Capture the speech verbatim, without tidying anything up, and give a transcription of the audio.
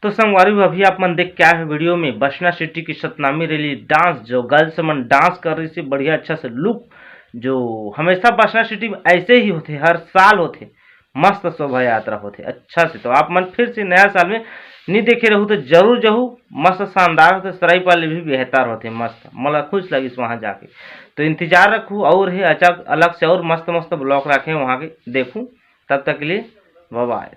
तो संगवारी हो, अभी आप मन देख के आए हो वीडियो में बसना सिटी की सतनामी रैली डांस, जो गर्ल्स मन डांस कर रही थी बढ़िया अच्छा से लुक। जो हमेशा बसना सिटी में ऐसे ही होते, हर साल होते, मस्त शोभा यात्रा होते अच्छा से। तो आप मन फिर से नया साल में नहीं देखे रहू तो जरूर जहू, मस्त शानदार होते, सराईपाली भी बेहतर होते, मस्त, मोला खुश लगिस वहाँ जाके। तो इंतजार रखू और है अच्छा अलग से और मस्त मस्त ब्लॉग रखे वहाँ के देखू। तब तक के लिए बाय बाय।